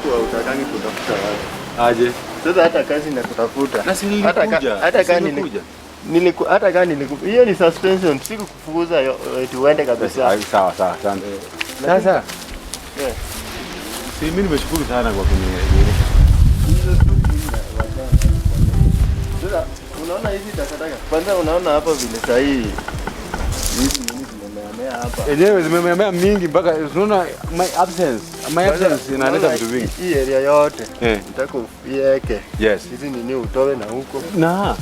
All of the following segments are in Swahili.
yako hautakangi kutafuta watu. Aje. Sasa hata kazi nakutafuta. Na si nilikuja. Hata kama hata kama nilikuja. Hiyo ni suspension, sikukufukuza eti uende kabisa. Sawa sawa, asante. Sasa. Eh. Si mimi nimeshukuru sana kwa kuni. Sasa unaona hizi takataka. Kwanza unaona hapa vile sahihi. Hizi nini zimemeamea hapa. Enyewe zimemeamea mingi mpaka unaona my absence. My absence inaleta vitu vingi. Hii area yote. Nataka uiweke. Yes. Hizi nini utoe na huko. Na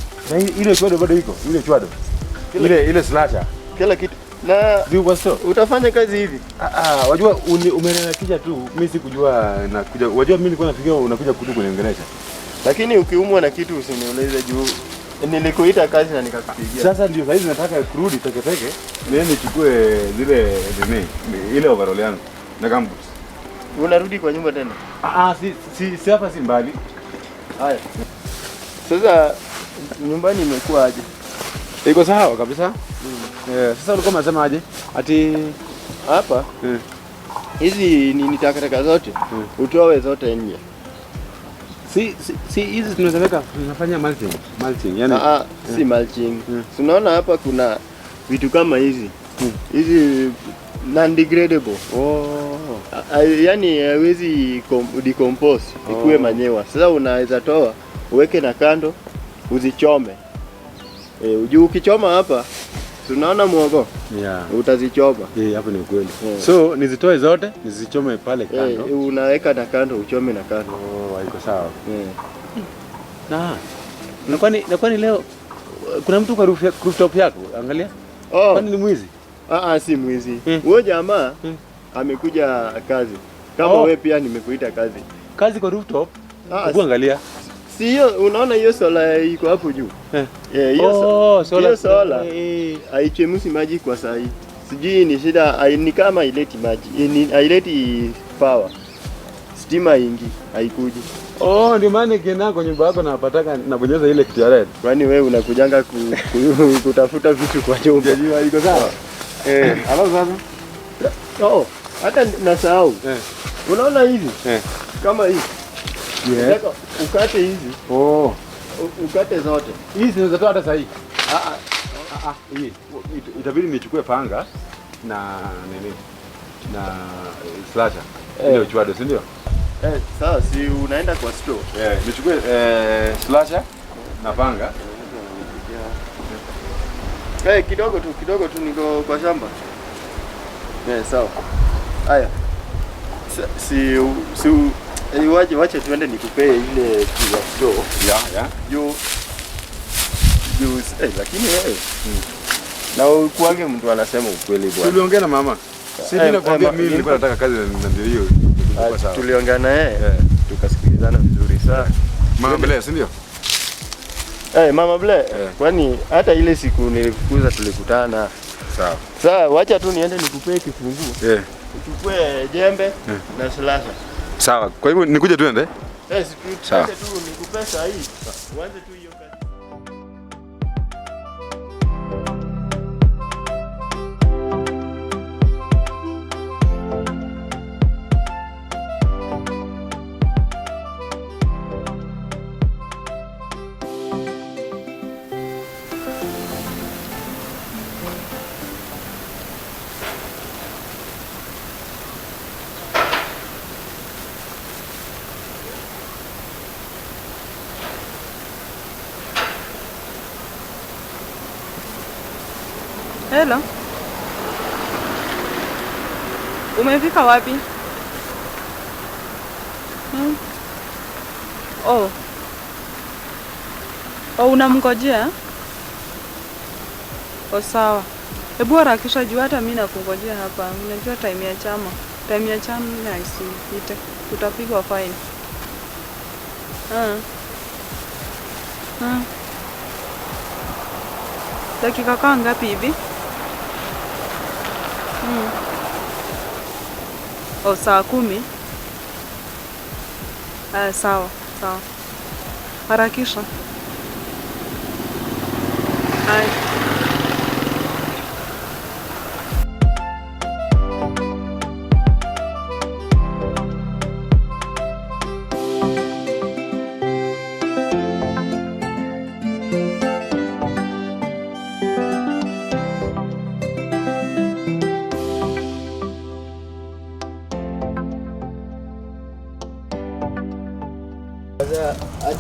ile chwado bado iko. Ile chwado. Ile slasher. Kila kitu. Na utafanya kazi hivi? Wajua umenakija tu, mimi sikujua nakuja. Wajua mimi nilikuwa nafikiria unakuja kutu kuniongelesha. Lakini ukiumwa na kitu usiniulize juu nilikuita kazi na nikakupigia. Sasa ndio saizi nataka kurudi teke teke, mimi nichukue zile nini, ile overall yangu na gumboots. Unarudi kwa nyumba tena? Si hapa si mbali. Haya. Sasa nyumbani imekuwa aje? Iko sawa kabisa. Sasa ulikuwa unasema aje? Ati hapa hizi ni takataka zote utoe zote nje. Si hizi tunaweza tunafanya mulching. Mulching yani si mulching. Unaona hapa kuna vitu kama hizi. Hizi non degradable. Oh. Yani haiwezi decompose ikuwe manyewa. Sasa unaweza toa uweke na kando uzichome. Ujue ukichoma hapa tunaona muogo. Yeah. Utazichoma. Hapo ni ukweli. So nizitoe zote, nizichome pale kando. Unaweka na kando, uchome na kando. Oh, haiko sawa. Na kwani leo kuna mtu kwa rooftop yako? Angalia. Oh. Kwani ni mwizi? Si mwizi. Huyo jamaa amekuja kazi. Kama wewe pia nimekuita kazi. Kazi kwa rooftop? Hebu angalia. Si hiyo unaona hiyo sola iko hapo juu. Hiyo sola. Haichemshi maji kwa saa hii. Sijui ni shida, ni kama haileti maji, haileti power. Stima ingi haikuji. Oh, ndio maana nikienda kwa nyumba yako napataka nabonyeza ile kitu ya red. Kwani wewe unakujanga kutafuta vitu kwa nyumba? Unajua iko sawa. Alafu sasa. Oh, hata nasahau. Unaona hivi? Kama hivi. Yes. Ukate hizi. Oh. Ukate zote. Hizi zinaweza toa hata sahi. Hii itabidi nichukue panga na nini? Na slasher. Ndio chwado, si ndio? Sawa, si unaenda kwa store. Nichukue slasher na panga. Kidogo tu niko kwa shamba. Sawa. Haya. Si wache tuende nikupee ile ya store. Yeah. Juu lakini wewe na ukuange mtu anasema ukweli bwana. Tuliongea na mama. Si mimi nakwambia mimi nilikuwa nataka kazi na ndio hiyo. Tuliongea na yeye tukasikilizana vizuri sana. Mama Bless, si ndio? Mama Bless, kwani hata ile siku nilikukuza tulikutana. Sawa. Sawa, wacha tu niende nikupee kifunguo. Uchukue jembe na slasher. Sawa. Kwa hivyo nikuje tuende? Sawa. Tu nikupe saa hii. Uanze tu hiyo kazi. Hello. Umefika wapi? Oh. Oh, unamngojea? Oh, sawa. Hebu harakisha juu hata mimi nakungojea hapa. Unajua time ya chama. Time ya chama na isipite. Tutapigwa fine. Dakika kaa ngapi hivi? Oh, saa 10. Sawa, sawa. Harakisha. Hai.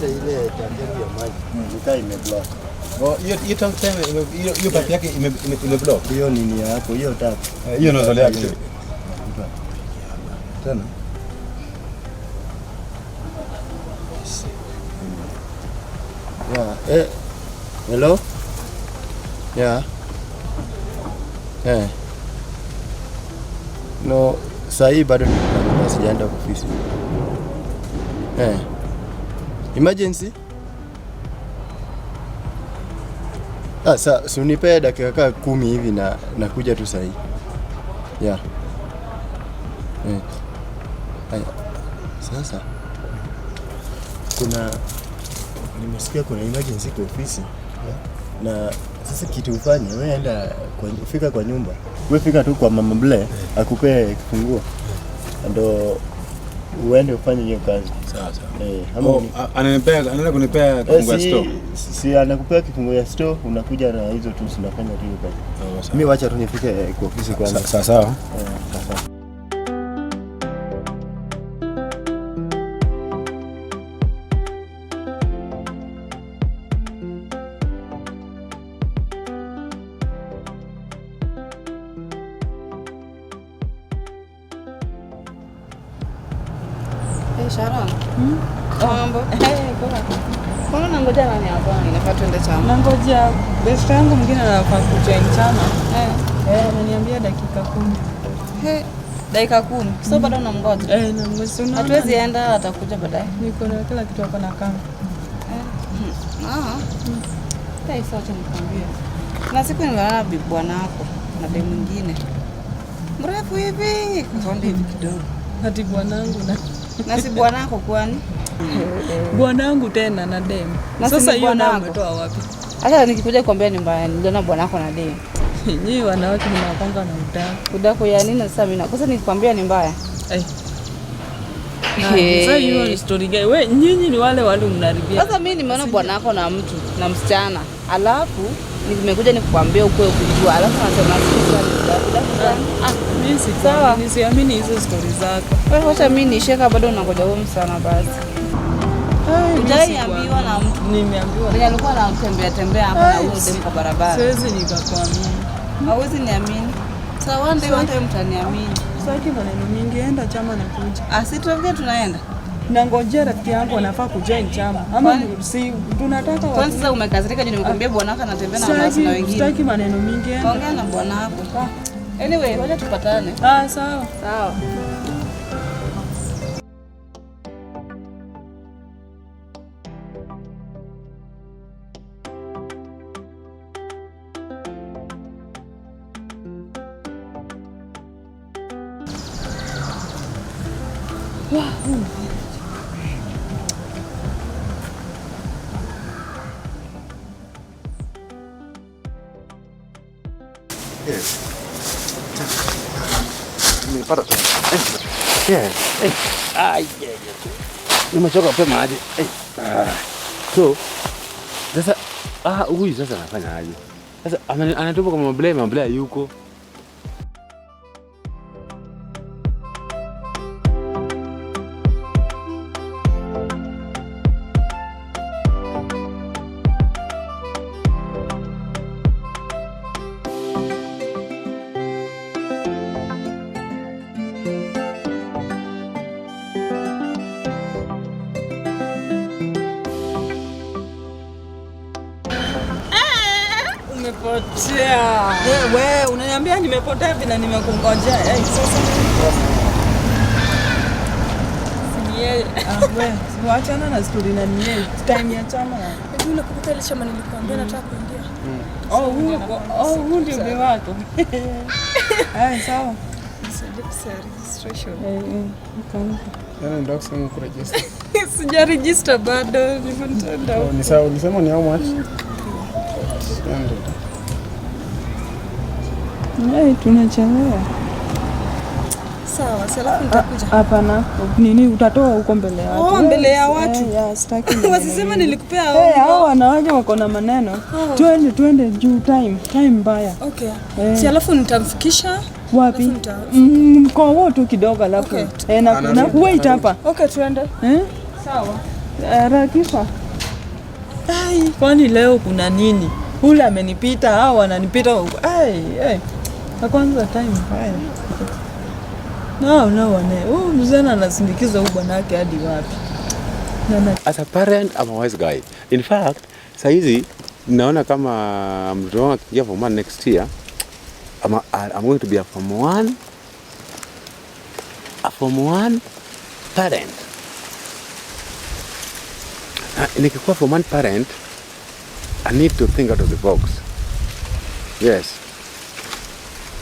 Hata ile tanki yangu ya maji nikaa imeblock. Oh, hiyo tank hiyo pipe yake ime block. Hiyo nini ya hapo, hiyo tap. Hiyo nozzle yake. Tena. Yeah. Hello? Yeah. No, saa hii bado niko, sijaenda ofisi. Emergency? Ah, sa si unipe dakika kaa 10 hivi na nakuja tu saa hii. Yeah. Haya. Sasa kuna nimesikia kuna emergency kwa ofisi na sasa kitu ufanye wewe, enda kwa, fika kwa nyumba, wewe fika tu kwa mama Ble akupee kifunguo ndo uende ufanye hiyo kazi. Sawa sawa. Ama Oh, ananipea, anaenda kunipea kifunguo ya si, store. Si anakupea kifunguo ya store, unakuja na hizo tools, unafanya tu hiyo kazi. Oh, sawa. Mi wacha tu nifike kwa ofisi kwanza. Sawa sawa. Sawa. Hey, Sharon. Mambo. Mbona unangoja nani hapa? Inafaa tuende chama. Nangoja best yangu mwingine anafaa kujoin chama. Eh. Eh, ameniambia dakika 10. He, dakika 10. So bado unamngoja? Eh, na mwezi unaona. Hatuwezi enda, atakuja baadaye. Niko na kila kitu hapa na kama. Ah. Sasa isa, acha nikwambie. Na siku nimeona bibi bwanako na demu mwingine. Mrefu hivi, konde hivi kidogo. Hati bwanangu na Na si bwanako kwani? Bwanangu tena na demu. Na si Sasa ni hiyo nayo bwanako? umetoa wapi? Hata nikikuja kuambia ni mbaya, niliona bwanako na demu. Nyinyi wanawake mnakwanga na udaku. Udaku ya nini sasa mimi? Sasa nikikwambia ni mbaya. Eh. Sasa hiyo ni story gani? We nyinyi ni wale wale mnaribia. Sasa mimi nimeona bwanako na mtu na msichana, alafu nimekuja nikukwambia ukwe ukujua, alafu nasema si udaku udaku gani? Ah, mimi si Sawa. Nisiamini hizo story zako. Wewe wacha mimi niishie kama bado unangoja huyo msichana basi. Ai, Hujaiambiwa na mtu? Nimeambiwa. Mwenye alikuwa anatembea tembea hapa na Ai, huyo demu kwa barabara. Siwezi nikakuamini. Hauwezi niamini. Sasa one day, one time mtaniamini. Sitaki maneno mingi, enda chama na kuja. Ah, si tuongee tunaenda. Nangojea rafiki yangu anafaa kujoin chama. Ama si tunataka Kwani sasa umekasirika juu nimekuambia bwanako anatembea na wanawake na Sitaki, wengine? sitaki maneno mingi, enda. Ongea na bwanako. Anyway, wacha tupatane. Ah, sawa. Sawa. Nimepata tu. Yeah. Ai, yeah, yeah. Nimechoka kupema aje. Ah. So sasa huyu sasa anafanya aje? Sasa anatupa kwa Mable, Mable yuko. Umepotea. We, unaniambia nimepotea vile nimekungojea. Sasa si ni yeye. Ah, we, wachana na story na ni yeye. Time ya chama. Hivi unakumbuka ile chama nilikuambia nataka kuingia? Oh, huu ndio ube wako. Sawa. Nisaidie pesa ya registration. Ukampa. Yaani ndio kusema kuregister. Sija register bado, ndivyo nitaenda. Oh, ni sawa, ulisema ni how much? 300. Tunachelewa. Sawa, si alafu nitakuja. Hapana, nini utatoa huko mbele ya watu. Oh, mbele ya watu. Yeah, sitaki maneno Wasiseme mingi. nilikupea Hao hongo. wanawake wako na maneno. Twende twende juu time mbaya. Okay. Eh. Si alafu nitamfikisha. Wapi? Alafu Mkoa tu kidogo alafu. Okay. Na wait hapa. Okay, tuende. Eh? Sawa. Harakisha. Ai, kwani leo kuna nini? Ule amenipita, hao wananipita. Ai, ai. Na kwanza time mbaya. No, no, wane. Huyu mzee anasindikiza huyu bwanake hadi wapi? Na As a parent, I'm a wise guy. In fact, saizi naona kama mtoto wangu akiingia form 1 next year, I'm going to be a form 1 parent. Nikikuwa form 1 parent, I need to think out of the box. Yes.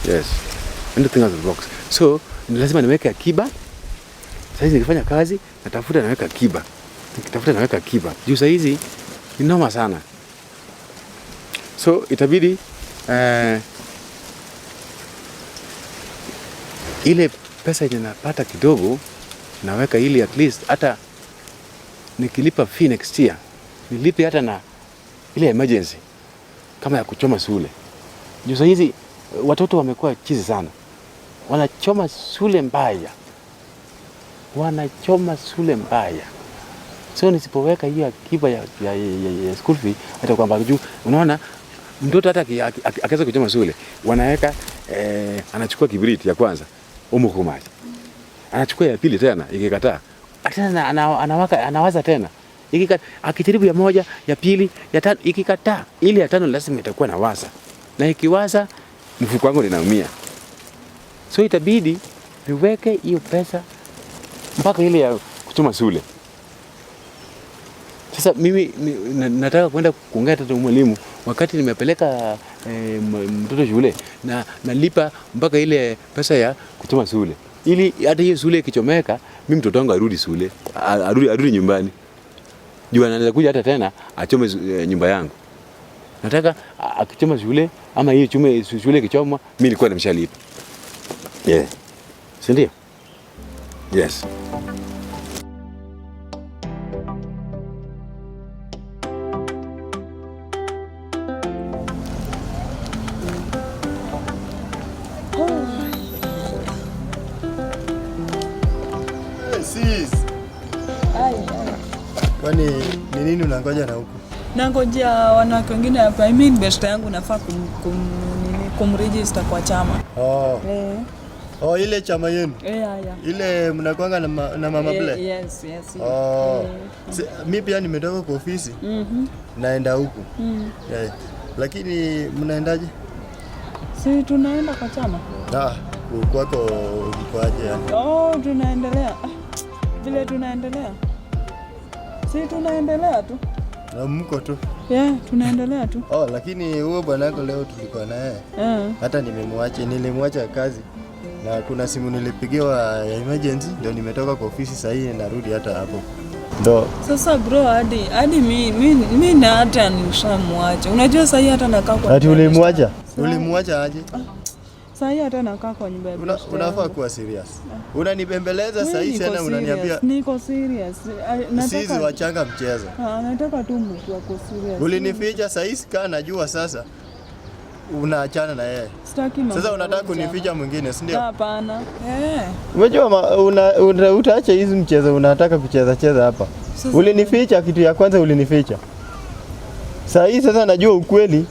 Yes. I need to think out of the box. So, ni lazima niweke akiba. Saizi nikifanya kazi, natafuta naweka akiba. Nikitafuta naweka akiba. Juu saizi ni noma sana. So itabidi ile pesa yenye napata kidogo naweka ili at least hata nikilipa fee next year nilipe hata na ile emergency kama ya kuchoma shule. Juu saizi watoto wamekuwa chizi sana, wanachoma shule mbaya, wanachoma shule mbaya. So nisipoweka hiyo akiba ya school fee, hata kwamba juu unaona mtoto hata akiweza kuchoma shule wanaweka anachukua kibriti ya kwanza umukumaji, anachukua ya pili tena ikikataa tena anawaka, anawaza tena ikikataa, akijaribu ya moja ya pili ya tatu ikikataa, ile ya tano lazima itakuwa na waza, na ikiwaza mfuko wangu linaumia. So itabidi niweke hiyo pesa mpaka ile ya kuchoma shule. Sasa mimi nataka kwenda kuongea tata mwalimu wakati nimepeleka mtoto shule na nalipa mpaka ile pesa ya kuchoma shule, ili hata hiyo shule ikichomeka mimi mtoto wangu arudi shule, arudi nyumbani. Juu anaweza kuja hata tena achome nyumba yangu. Nataka akichoma shule ama hiyo shule ikichomwa mimi nilikuwa nimeshalipa. Yeah. Si ndio? Yes. Sis. Kwani ni nini unangoja na huku? Nangojea wanawake wengine hapa. I mean best yangu nafaa kumregister kwa chama. Oh. Oh, ile chama yenu? Yeah. Ile mnakuanga na Mama Ble? Yes, yes. Oh. Mi pia nimetoka kwa ofisi. Naenda huku. Yeah. Lakini mnaendaje? Si tunaenda kwa chama? Ah, kwako mkoaje yani? Oh, tunaendelea. Vile tunaendelea. Si tunaendelea tu. Na mko tu. Yeah, tunaendelea tu. Oh, lakini huo bwanako leo tulikuwa naye. Hata nilimwacha kazi. Na kuna simu nilipigiwa ya emergency, ndio nimetoka kwa ofisi sasa hivi narudi hata hapo. Ndio. Sasa bro, hadi mi na hata nishamwacha. Unajua sasa hata nakaa kwa. Ati ulimwacha? Ulimwacha aje? Sasa hata nakaa kwa nyumba ya best. Unafaa kuwa serious. Unanibembeleza sasa hivi tena unaniambia niko serious. Sisi wachanga mchezo. Nataka tu mtu wako serious. Ulinificha sasa hivi kaa najua sasa unaachana na yeye. Sitaki mambo. Sasa unataka kunificha mwingine, si ndio? Hapana. Unajua utaacha hizi mchezo unataka kucheza cheza hapa. Ulinificha kitu ya kwanza ulinificha. Sasa hii sasa najua ukweli.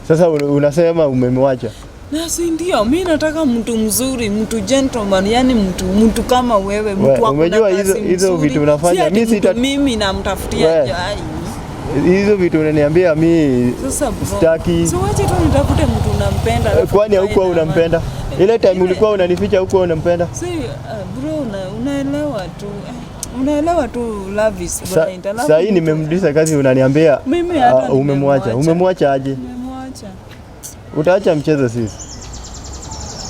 Sasa unasema umemwacha. Na si ndio, mimi nataka mtu mzuri, mtu gentleman, yani mtu kama wewe, mtu wako. Umejua hizo vitu unafanya. Mimi namtafutia jai. Hizo vitu unaniambia mimi sitaki. Si wache tu nitafute mtu unampenda. Kwani huko unampenda? Ile time ulikuwa unanificha huko unampenda? Si bro, unaelewa tu. Unaelewa tu love is blind. Sasa hii nimemrudisha kazi unaniambia mimi hata umemwacha. Umemwacha aje? Nimemwacha. Utaacha mchezo sisi.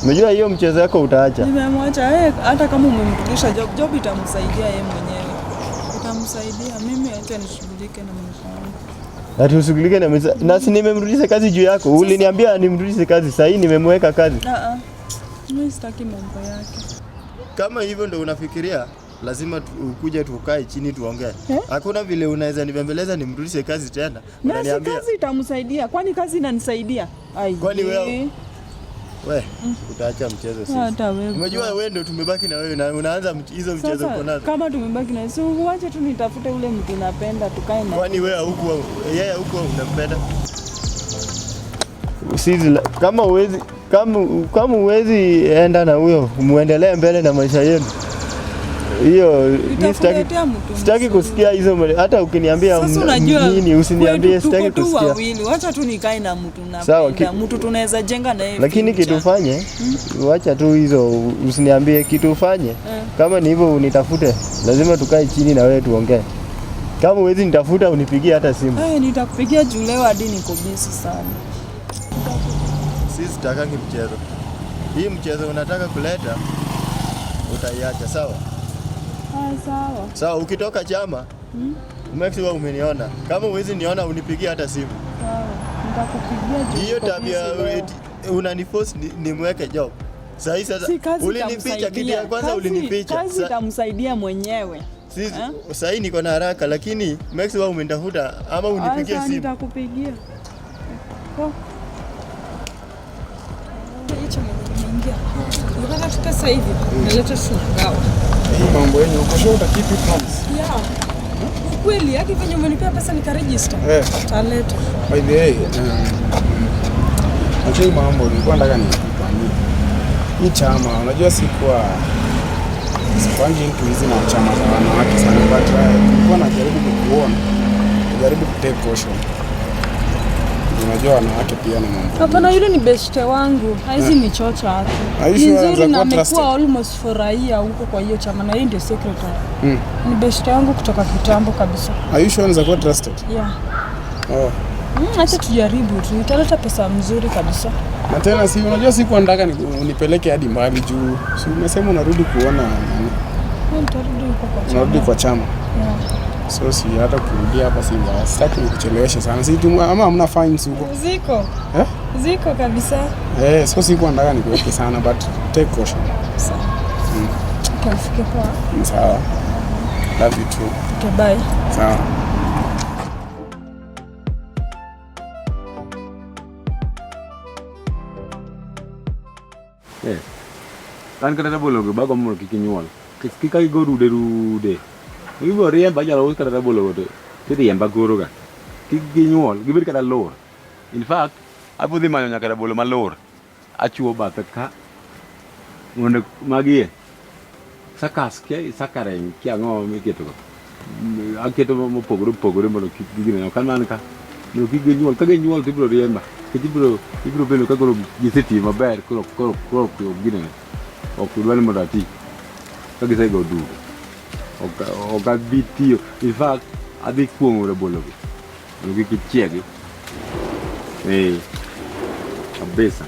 Umejua hiyo mchezo yako utaacha. Nimemwacha hata kama umemrudisha job itamsaidia yeye mwenyewe. Itamsaidia mimi, acha nishughulike na maisha yangu. Ati ushughulike na maisha. Na si nimemrudisha kazi juu yako. Uliniambia nimrudishe kazi, sasa hii nimemweka kazi. Mimi sitaki mambo yake. Kama hivyo ndio unafikiria, lazima ukuje tukae chini tuongee. Hakuna vile unaweza nibembeleza nimrudishe kazi tena. Unaniambia kazi itamsaidia. Kwani kazi inanisaidia? Kwani wewe We, utaacha mchezo sisi. Hata wewe. Umejua wewe ndio tumebaki na wewe na unaanza hizo mchezo uko Sasa nazo. kama tumebaki na si uache tu nitafute ule mtu napenda tukae na Kwani wewe hukuwa yeye hukuwa unampenda? Sisi kama uwezi kama uwezi enda na huyo, muendelee mbele na maisha yenu. Hiyo mimi sitaki Nitakuletea mtu sitaki mzuri. kusikia hizo hata ukiniambia Sasa unajua nini usiniambie, kwetu tuko sitaki tu kusikia. wawili, wacha tu nikae na mtu Sawa, napenda, mtu tunaweza jenga na yeye Lakini future. kitu ufanye, wacha tu hizo, usiniambie kitu ufanye. Kama ni hivyo unitafute, lazima tukae chini na wewe tuongee. Kama huwezi nitafuta unipigie hata simu. Eh, nitakupigia juu leo hadi niko busy sana. Sisi sitakangi mchezo. Hii mchezo unataka kuleta utaiacha, sawa? Ah, sawa. Sawa, ukitoka chama make sure umeniona. Kama huwezi niona unipigie hata simu. Sawa. Nitakupigia juu Hiyo niko tabia busy leo. unaniforce nimweke job. Sasa sasa Si kazi ulinificha kitu ya kwanza ulinificha. Kazi itamsaidia mwenyewe. Sisi sasa hii niko na haraka lakini make sure umenitafuta ama unipigie Sasa simu. nitakupigia. Hicho nimeingia. Unataka tu pesa hivi. Naleta tunagawa. Hii mambo yenyu uko sure uta keep it promise? Yeah. Ukweli, hadi venye umenipea pesa nikaregister. Eh. Taleta. By the way, unajua hii mambo nilikuwa nataka nikupangie. Hii chama, unajua sikuangi into hizi na chama za wanawake sana, but nilikuwa najaribu kukuona, kujaribu kutake caution. Unajua wanawake pia na mambo. Hapana, yule ni beshte wangu, haizi ni chocha yake. Are you Ni sure nzuri anaweza na kuwa amekuwa trusted? almost for a year huko kwa hiyo chama na yeye ndio secretary. Ni beshte wangu kutoka kitambo kabisa. Are you sure anaweza kuwa trusted? Yeah. Oh. Acha tujaribu tu, italeta pesa mzuri kabisa. Na tena si unajua sikuwa nataka unipeleke hadi mbali juu. Si umesema unarudi kuona nani? Mimi nitarudi huko kwa chama. Unarudi kwa chama. Yeah. So si hata kurudia hapa si mbaya. Sitaki nikucheleweshe sana. Si tu ama hamna fines huko. Ziko. Eh? Ziko kabisa. Eh, so sikuwa nataka nikuweke sana but take caution. Sawa. Okay, ufike poa. Sawa. Love you too. Okay, bye. Sawa. An kata rabolo go bago mondo kik inyuol. Kik ka gigo rude rude. Ibiro riemba anyalo us kata rabolo go to tiriemba koro ga. Kik ginyuol, gibed kata lor. In fact, abiro dhi manyo nyaka rabolo malor. Achuo bathe ka mondo magie. Sakas kia sakareng kia ang'o miketo go. Aketo mopogore opogore mondo kik gine. Ok an man ka. Mondo kik ginyuol. Ka ginyuol to ibiro riemba. Nikech ibiro bedo ka koro gisetiyo maber koro ok ginene. Ok dwa ni mondo ati. Ka gisego duto. Ok abi tiyo. In fact, adhi kuong'o rabolo gi. Mondo kik gichiegi. Kabisa.